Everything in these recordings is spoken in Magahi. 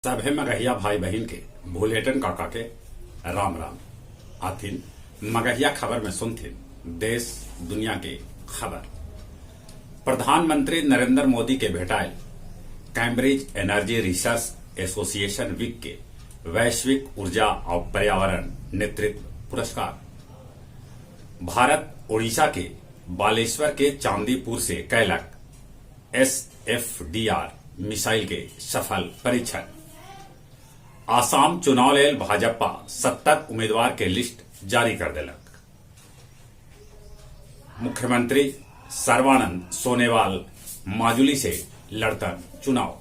सभे मगहिया भाई बहिन के भुलेटन काका के राम राम। आथिन मगहिया खबर में सुनथिन देश दुनिया के खबर। प्रधानमंत्री नरेंद्र मोदी के भेटायल Cambridge energy research association week के वैश्विक ऊर्जा और पर्यावरण नेतृत्व पुरस्कार। भारत ओडिशा के बालेश्वर के चांदीपुर से कैलक एसएफडीआर मिसाइल के सफल परीक्षण। आसाम चुनाव लेल भाजपा 70 उम्मीदवार के लिस्ट जारी कर देलक। मुख्यमंत्री सर्बानंद सोनोवाल माजुली से लड़तन चुनाव।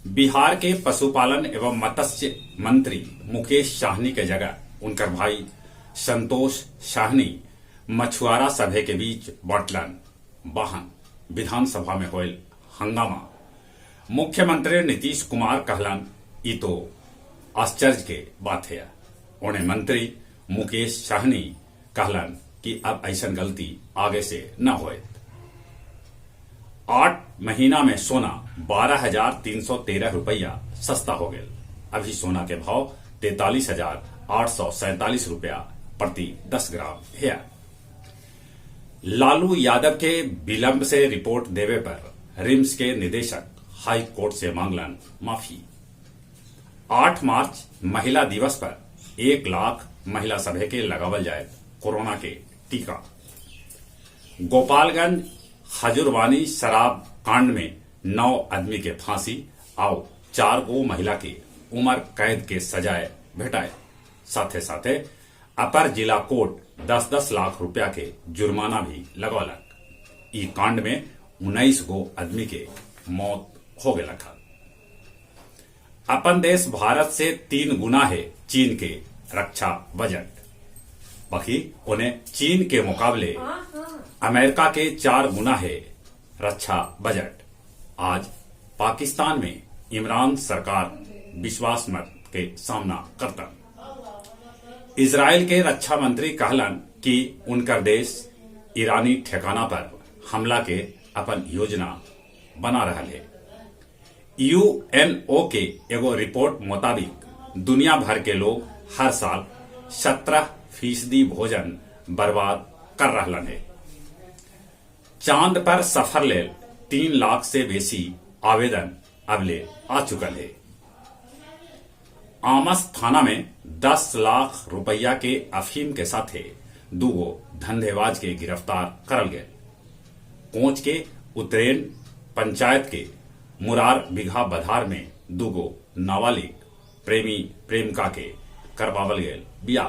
बिहार के पशुपालन एवं मत्स्य मंत्री मुकेश सहनी के जगह उनकर भाई संतोष सहनी मछुआरा सभे के बीच बांटलन वाहन। विधानसभा में होयल हंगामा। मुख्यमंत्री नीतीश कुमार कहलन ई तो आश्चर्य के बात है। उन्हें मंत्री मुकेश सहनी कहलन कि अब ऐसा गलती आगे से न होए। 8 महीना में सोना 12,313 रुपया सस्ता हो गया। अभी सोना के भाव 43,847 रुपया प्रति 10 ग्राम है। लालू यादव के विलंब से रिपोर्ट देवे पर रिम्स के निदेशक हाई कोर्ट से मांगलन माफी। 8 मार्च महिला दिवस पर 1 लाख महिला सभे के लगावल जाए कोरोना के टीका। गोपालगंज खजुरबानी शराब कांड में 9 आदमी के फांसी और 4 गो महिला के उम्र कैद के सजाए भेटाए। साथे साथे अपर जिला कोर्ट 10-10 लाख रुपया के जुर्माना भी लगौलक। ई कांड में 19 गो आदमी के मौत हो गया। अपन देश भारत से 3 गुना है चीन के रक्षा बजट। बाकी उन्हें चीन के मुकाबले अमेरिका के 4 गुना है रक्षा बजट। आज पाकिस्तान में इमरान सरकार विश्वास मत के सामना करता। इजराइल के रक्षा मंत्री कहलन कि उनकर देश ईरानी ठिकाना पर हमला के अपन योजना बना रहा है। यूएनओ के एगो रिपोर्ट मुताबिक दुनिया भर के लोग हर साल 17% भोजन बर्बाद कर रहा है। चांद पर सफर लेल 3 लाख से बेसी आवेदन अबले आ चुकल है। आमस थाना में 10 लाख रुपया के अफीम के साथे 2 गो धंधेबाज के गिरफ्तार करल गए। कोच के उतरेन पंचायत के मुरार बिघा बधार में 2 गो नाबालिग प्रेमी प्रेमिका के करवावल गए बियाह।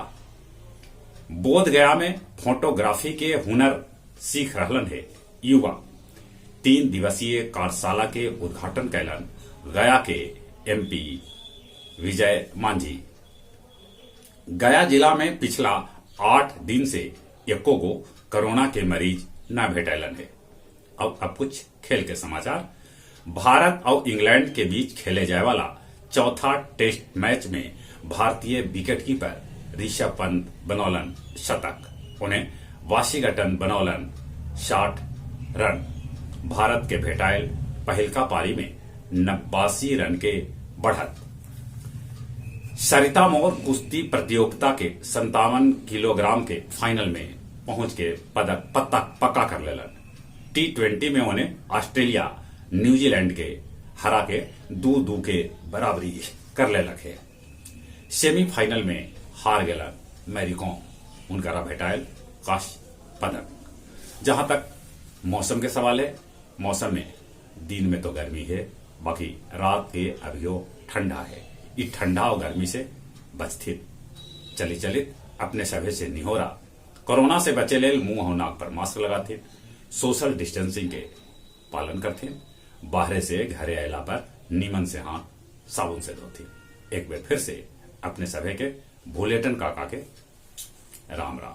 बोध गया में फोटोग्राफी के हुनर सीख रहलन है युवा। 3 दिवसीय कार्यशाला के उद्घाटन कैलन गया के एमपी विजय मांझी। गया जिला में पिछला 8 दिन से एको गो कोरोना के मरीज न भेटैलन है। अब कुछ खेल के समाचार। भारत और इंग्लैंड के बीच खेले जाए वाला चौथा टेस्ट मैच में भारतीय विकेटकीपर ऋषभ पंत बनौलन शतक। उन्हें वाशिंगटन बनौलन 60 रन। भारत के भेटायल पहलका पारी में 89 रन के बढ़त। सरिता मोर कुश्ती प्रतियोगिता के 57 किलोग्राम के फाइनल में पहुंच के पदक पत्ता पक्का कर लेलन। T20 में उन्हें ऑस्ट्रेलिया न्यूजीलैंड के हरा के 2-2 के बराबरी कर लेलक है। सेमीफाइनल में हार गेलन मैरी कॉम, उनका भेटायल कांस्य पदक। जहां तक मौसम के सवाल है, मौसम में दिन में तो गर्मी है, बाकी रात के अभियो ठंडा है। ये ठंडा और गर्मी से बचथिन। चली चलित अपने सभे से निहोरा, कोरोना से बचे लेल मुंह और नाक पर मास्क लगाथिन, सोशल डिस्टेंसिंग के पालन करथिन, बाहरे से घरे आयला पर नीमन से हाथ साबुन से धोथिन। एक बार फिर से अपने सभे के भुलेटन काका के राम राम।